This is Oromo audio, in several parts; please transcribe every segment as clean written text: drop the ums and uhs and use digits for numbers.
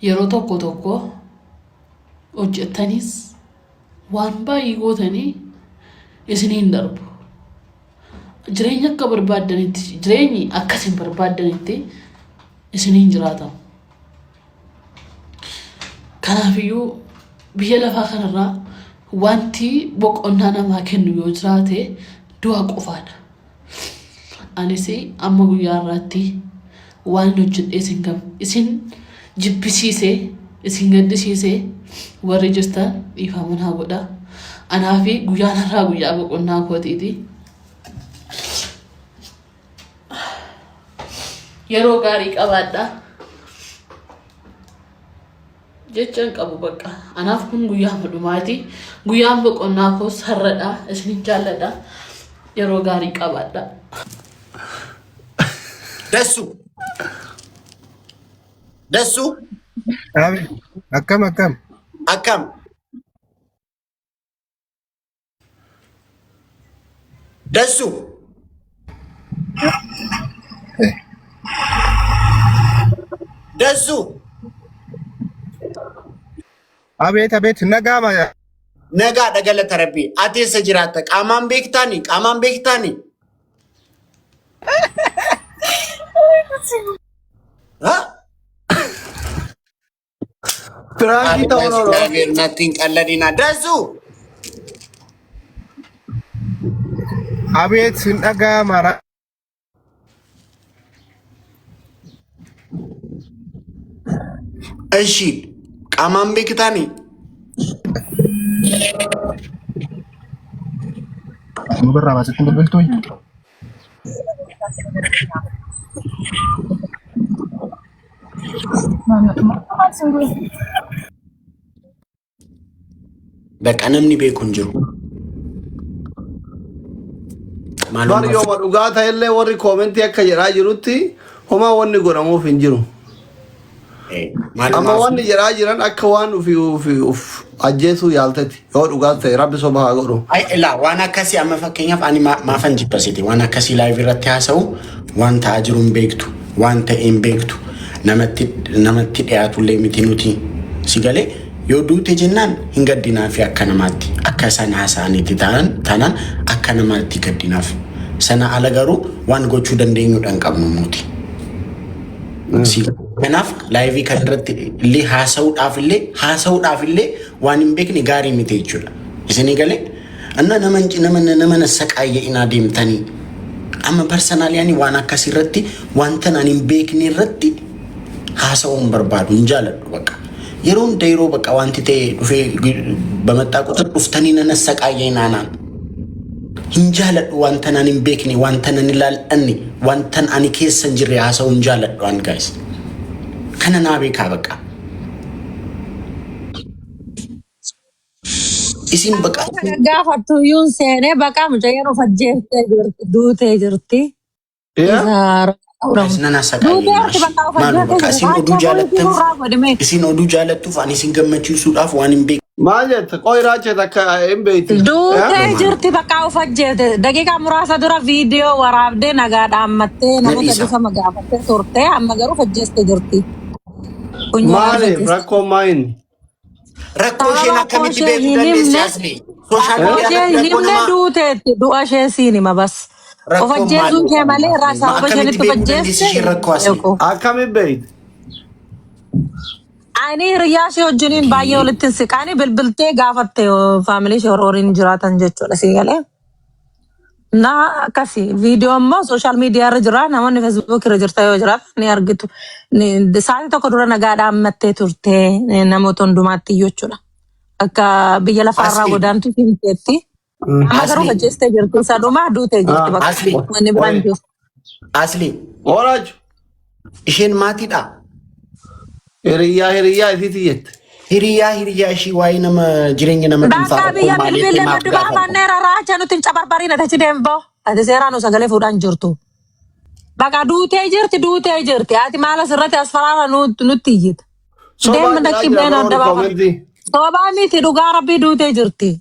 Yeroo tokko tokko hojjettanis waan baay'ee gootanii isiniin darbu. Jireenya akka barbaaddanitti jireenyi akka isin barbaaddanitti isiniin jiraatamu. Kanaafiyyuu biyya lafaa kanarraa wanti boqonnaa namaa kennu yoo jiraate du'a qofaadha. Anis amma guyyaa har'aatti waan hojjedhee isin gam isin jibbisiisee isin gaddisiisee warri jirtan dhiifama naa godha. Anaafi guyyaan har'aa guyyaa boqonnaa kootiiti. Yeroo gaarii qabaadha. Jecha hin qabu bakka. Anaaf kun guyyaa dhumaati. Guyyaan boqonnaa koos har'adha. Isinin jaalladha. Yeroo gaarii qabaadha. Dassu. Dassu. Abi, akkam akkam? Akkam. Dassu. Dassu. Abeet abeet nagaama. Nagaadha galata rabbii. Ati eessa jiraatta? Qaamaan beektaani? Qaamaan beektaani? Ha? Piraankii ta'uun oolu. እግዚአብሔር natti hin qalladina. Dassu. Abeet sin dhaga'ama. Eshi qaamaan beektaani? Nu birraa baasitti bilbiltuu. Bakka namni beeku hin jiru. Bar Maalummaa yooma dhugaa ta'ellee warri koomentii akka jedhaa jirutti homaa wanni godhamuuf hin jiru. Amma Maalummaa wanni jedhaa jiran akka waan ufi ufi uf ajjeesuu yaaltetti yoo dhugaa ta'e rabbi soba haa godhu. Ay, ilaa waan akkasii amma fakkeenyaaf ani maafan jibbasite waan akkasii live irratti haasa'u waan ta'aa jiru hin beektu waan ta'e hin beektu namatti namatti dhiyaatullee miti nuti si galee yoo duute jennaan hin gaddinaafi akka namaatti akka isaan haasa'anitti ta'an taanaan akka namaatti gaddinaaf sana ala garuu waan gochuu dandeenyudha hin qabnu nuti. Si kanaaf laayivii kan irratti illee haasa'uudhaaf illee haasa'uudhaaf illee waan hin beekne gaarii miti jechuudha. Isinii galee anna nama nama nama na saqaayya'inaa deemtanii amma parsanaalii ani waan akkasii irratti wanta ani hin beekne irratti haasa'uu hin barbaadu hin jaaladhu bakka. Yeroo hunda yeroo bakka wanti ta'e dhufee bamaxxaa quxir dhuftanii nana saqaayya'inaa naan. Hin jaaladhu wanta ani hin beekne wanta ani ilaalladhanne wanta ani keessa hin jirre haasa'uu hin jaaladhu an guys. Kana naa beekaa bakka. Isin bakka Kana gaafattu iyyuu hin seenee baqa mucayyoo of ajjeeftee jirti duutee jirti. Yaa? Isa Guys, nan duutee asaqaayyinaa jirti bakka of maaloo ajjeeftee bakka jirti. isin oduu Raachaa poolisii jaalattanif nurraa godhime. isin oduu jaalattuuf ani isin gammachiisuudhaaf waan hin Maal jette? Qoy raachee takka hin beekti. Yaa? Duutee beekne jirti bakka of ajjeefte. Daqiiqaa muraasa dura viidiyoo waraabdee nagaa dhaammattee na namoota dhiisa. dhifama gaafattee turte amma garuu of ajjeeste jirti. Funyoo Maaliif ajjeeste. rakkoon maa inni? Rakkoo isheen Sababa rakkoo akkamitti ishee beekuu hin dandeessi himne asli? Sooshaal rakkoo miidiyaa ishee irratti hin rakkoo himne namaa duuteetti du'a ishee siin hima bas. Of rakkoon ajjeesuu maali? ishee malee Ma sababa isheen akkamitti itti of beekuu dandeessi ajjeeste isheen hin rakkoo asli? beeku. Akkamitti beekti? Ani hiriyaa ishee wajjiniin baay'ee walitti hin siqaani bilbiltee gaafatte faamilii ishee warra waliin jiraatan jechuudha sii galee. Na akkasi viidiyoo immoo sooshaal miidiyaa irra jira namoonni feesbuuk irra jirta yoo jiraatan ni argitu. Sa'aatii tokko dura nagaa dhaammattee turte namoota hundumaatti iyyuu jechuudha. Akka biyya lafaarraa Asli godaantu himteetti. Amma garuu asli ajjeestee jirti. Isa dhumaa duutee jirti bakka. asli Wanni biraan Wayi. jiru. asli Waraaju. isheen maatiidha. Hiriyyaa hiriyyaa isiiti jette. Hiriyaa hiriyaa ishii waa'ee nama jireenya nama dhuunfaa Baakkaa rakkoo biyya maaliif bilbillee himaaf maddu gaafatta? baafanneera raacha nuti hin cabarbariin ati achi deemboo. Ati seeraan nu sagalee fuudhaan jirtu. Baqa duutee jirti duutee jirti. Ati maal asirratti as faraara nutti iyyita. Sobaa Deemma jedhaa dhaqii jira been bara adda warri baafadhu. koomentii. Sobaa miti dhugaa rabbii duutee jirti.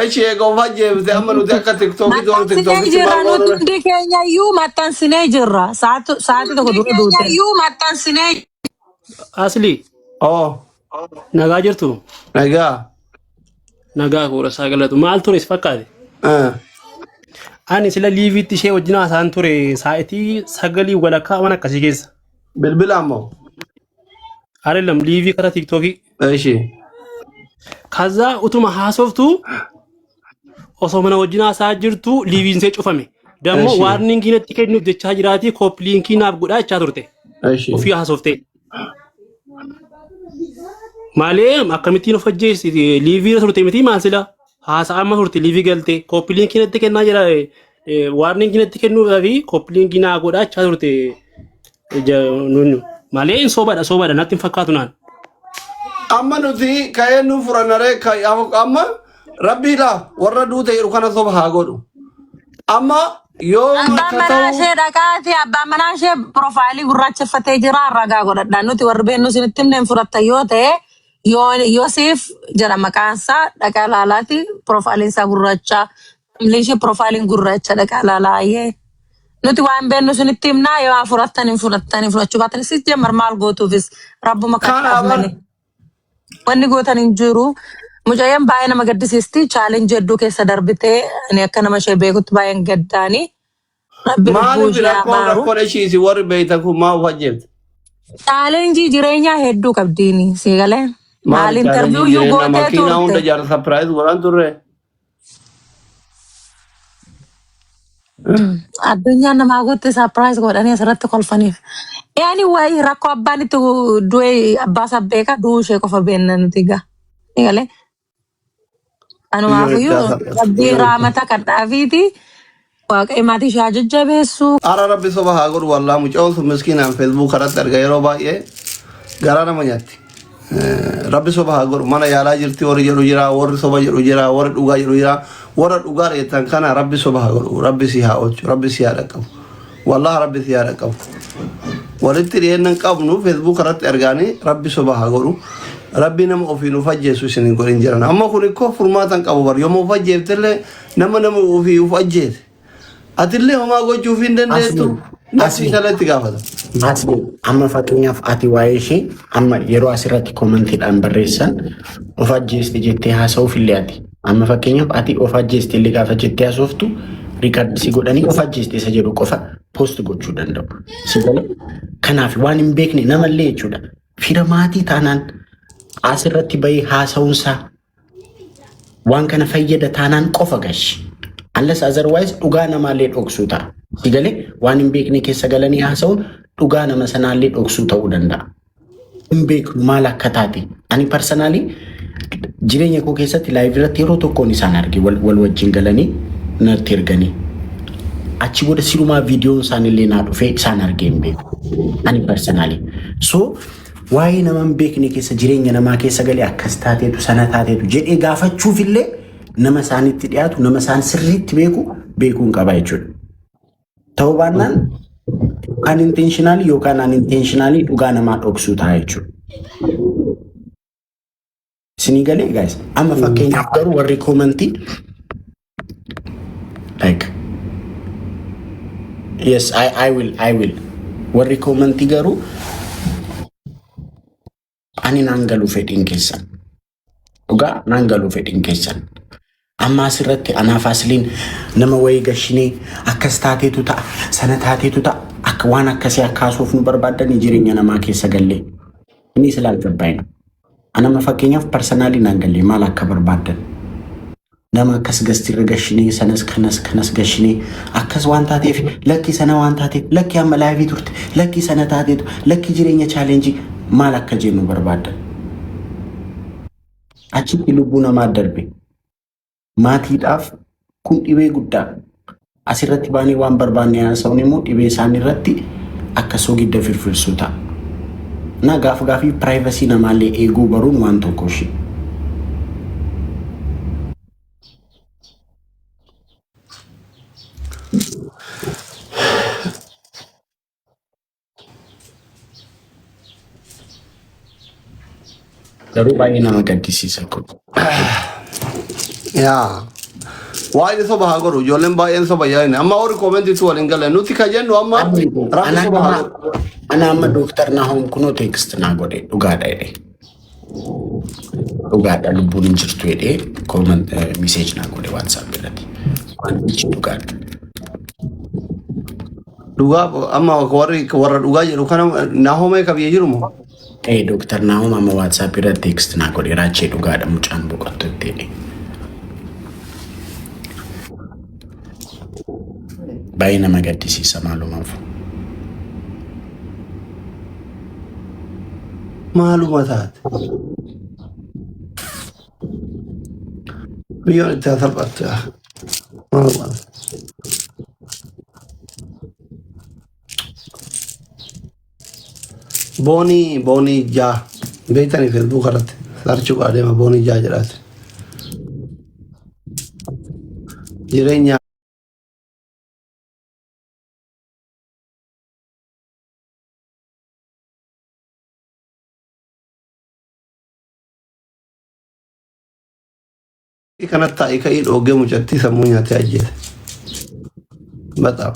Echi eega of ajjeefte amma nuti akka tiktookitti warri Maxxansinee tiktookitti jirra maal nuti goonure? hundi keenya iyyuu maxxansinee jirra. Sa'aatii tokko dura duute. Asli Oo nagaa jirtu? Nagaa. Nagaa koora isaa galatu. Maal ture si fakkaate? Ani sila liiviitti ishee wajjin haasa'an ture sa'aatii 9:30 waan akkasii keessa. Bilbila ammoo. Arelam liivii karaa tiiktookii. Eshi. Kaza utuma haasoftu osoo mana wajjin haasa'aa jirtu liiviin see cufame. Dammoo Eshi. waarningii natti kennuuf jechaa jiraatii kooppiliinkii naaf godhaa jechaa turte. Eshi. Ofii haasoftee. Malee akkamittiin of ajjeessiti liivii irra turte miti maal sila haasa'aa amma turte liivii galte kooppiliinkii natti kennaa jira waarningii natti kennuudhaa fi kooppiliinkii naa godhaa jechaa turte malee hin soobadha soobadha natti hin fakkaatu naan. Amma nuti ka'ee nu furannaree amma rabbii laa warra duute jedhu kana soba haa godhu. Amma yoo Abbaan akka manaa ta'u ishee dhaqaati. Abbaan manaa ishee piroofaayilii gurraacha uffatee jira. Ragaa godhadha. Nuti warri beeknu isinitti himne hin fudhattan yoo ta'e Yoosiif jedha maqaan isaa dhaqaa laalaati. Piroofaayiliin isaa gurraacha. Familiin ishee piroofaayiliin gurraacha dhaqaa laalaa. Nuti waan beeknu isinitti himnaa yoo fudhattan hin fudhattan hin fudhachuu baatanis jammar maal gootuufis rabbuma kana kadhaaf bar malee. Wanni gootan hin jiru. Mucayyaan baay'ee nama gaddisiisti. Chaalenjii hedduu keessa darbitee ani akka nama ishee beekutti baay'een gaddaani. Rabbi lubbuu maaliif ishee haa rakkoon maaru. rakkoon ishiisi warri beektan kun maal ufajjeefte? Chaalenjii jireenyaa hedduu qabdiini si galee. Maal Maali interview chaalenjiin iyyuu jireenyaa gootee makiinaa hunda turte. jaarsa sapiraayiz godhan turre. Addunyaan namaa gootte surprise godhanii asirratti kolfaniif. Anyway, rakkoo abbaan itti du'e abbaa isaa beeka du'uu ishee qofa beekna nuti egaa. Ni galee. Biyyoon itti Kanumaafiyyuu haa salphatu. rabbii Biyyoon itti. raamata kadhaafiiti. Waaqayyo maatii ishee haa jajjabeessu. Ara rabbi soba haa godhu wallaa mucaan sun miskiinaan feesbuuk irratti arga yeroo baay'ee garaa nama nyaatti. Rabbi soba haa godhu mana yaalaa jirti warri jedhu jira warri soba jedhu jira warri dhugaa jedhu jira warra dhugaa jettan kana rabbi soba haa godhu rabbi si haa oolchu rabbi si haa dhaqqabu wallahi rabbi si haa dhaqqabu. Walitti dhiyeenya hin qabnu feesbuuk irratti argaanii rabbi soba haa godhu rabbi nama ofiin of ajjeesu isin hin godhin jiran amma kun ikkoo furmaata hin qabu bar yooma of ajjeeftellee nama nama ofii of ajjeese Atillee homaa gochuuf hin dandeettu. Asli, Nafsi asli, isaallee itti gaafata. asli. Amma fakkeenyaaf ati waa'ee ishee amma yeroo asirratti koomentiidhaan barreessan of ajjeeste jettee haasa'uuf illee ati. Amma fakkeenyaaf ati of ajjeeste illee gaafa jettee haasoftu riikaardii si godhanii of ajjeeste isa jedhu qofa poost gochuu danda'u. Si galee? Kanaaf waan hin beekne namallee jechuudha. Fira maatii taanaan asirratti bahee haasa'uunsaa waan kana fayyada taanaan qofa gashi. Unless otherwise dhugaa namaallee dhoksuu ta'a. Si galee waan hin beekne keessa galanii haasa'uun dhugaa nama sanaallee dhoksuu ta'uu danda'a. Hin beeknu maal akka taate. Ani personally jireenya koo keessatti live irratti yeroo tokkoon isaan arge wal wal wajjin galanii natti erganii. Achi booda sirumaa viidiyoon isaanillee naa dhufee isaan argee hin beeku. Ani personally. So waa'ee nama hin beekne keessa jireenya namaa keessa galee akkas taateetu sana taateetu jedhee gaafachuuf illee nama isaanitti dhiyaatu nama isaan sirriitti beeku beekuun qaba jechuudha. Ta'uu baannaan yookaan intentionally yookaan unintentionally dhugaa namaa dhoksuu ta'a jechuudha. Isinii galee guys. Amma fakkeenyaaf garuu warri koomantii like yes I will warri koomantii garuu ani naan galuu fedhiin keessan. Dhugaa naan galuu fedhiin keessan. Amma asirratti anaaf asliin nama wayii gashinee akkas taateetu ta'a sana taateetu ta'a akka waan akkasii akkaasuuf nu barbaaddanii jireenya namaa keessa gallee. Inni silaa gabbaayina. Anama fakkeenyaaf personally naan gallee maal akka barbaaddan. Nama akkas gastirra gashinee sanas kanas kanas gashinee akkas waan taateef lakki sana waan taateef lakki amma live turte lakki sana taateetu lakki jireenya challenge maal akka jennu barbaaddan. Achitti lubbuu namaa darbe. Maatiidhaaf kun dhibee guddaa. Asirratti baanee waan barbaanne haasa'uun immoo dhibee isaanii irratti akka soogidda firfirsuu ta'a. Na gaaf gaafii privacy namaallee eeguu baruun waan tokko ishee. Garuu baay'ee nama gaddisiisa kun. Yaa. Waa'ee soba haa godhu ijoolleen baay'een soba yaa'ine amma warri koomentiitti waliin galan nuti ka jennu amma rabbi soba haa godhu. Ana amma Dooktar Naahom kunoo text naa godhe dhugaadha jedhe. Dhugaadha lubbuun hin jirtu jedhee comment message naa godhe WhatsApp irratti. Wantichi dhugaadha. Dhugaa amma warri warra dhugaa jedhu kana Naahomee ka biyya jiru moo? Ee Dooktar Naahom amma WhatsApp irratti text naa godhe raachee dhugaadha mucaan boqottu jedhe. Baay'ee nama gaddisiisa maalumaaf. Maaluma taate? Biyyoon itti haa salphattu yaa. Maaluma. Boonii boonii jaa beektanii feesbuuk irratti sarchuu adeema boonii jaa jedhaati. Jireenya kanatti taa'ee ka'ii dhoogee mucattii sammuu nyaatee ajjeese. Baxaam.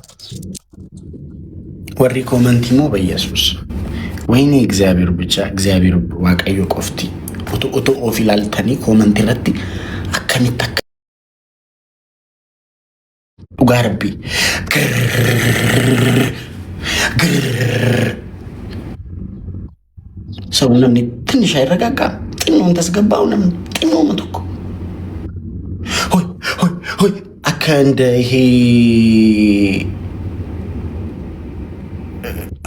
Warri koomantii immoo በኢየሱስ ወይኔ እግዚአብሔር ብቻ እግዚአብሔር waaqayyo qofti utuu utuu of ilaaltanii koomantii irratti akkamitti akka dhugaa rabbii girrrr girrrr ሰው namni ትንሽ አይረጋጋም። xinnoon tasgabbaa'u namni xinnooma tokko ሆይ ሆይ ሆይ akka እንደ ይሄ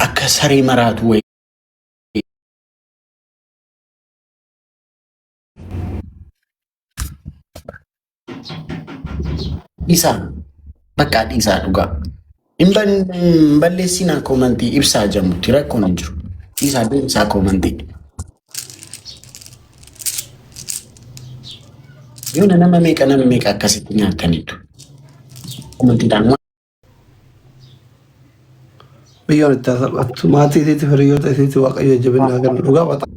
akka saree maraatu ወይ dhiisaa bakka dhiisaa dhugaa hin balleessinaa koomantii ibsaa jamutti rakkoon hin jiru dhiisaa deemsaa koomantii yoona nama meeqa nama meeqa akkasitti nyaataniitu koomantiidhaan. Biyyoon itti haa salphattu. Maatii isiitti hiriyoota isiitti waaqayyo jajjabinaa kennu. Dhugaa baxaam.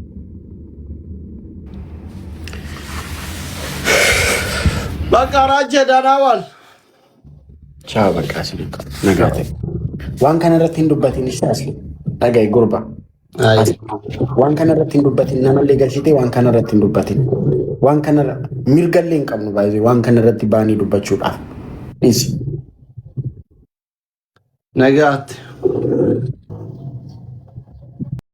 Bakka raajjee daanaa waal. Chaa bakka asii nagaa ta'e. Waan kana irratti hin dubbatin ishee asli. Dhaga'i gurba. Waan kana irratti hin dubbatin namallee galchitee waan kana irratti hin dubbatin. Waan kana mirgallee hin qabnu baay'ee waan kana irratti baanii dubbachuudhaaf. Dhiisi. Nagaatti.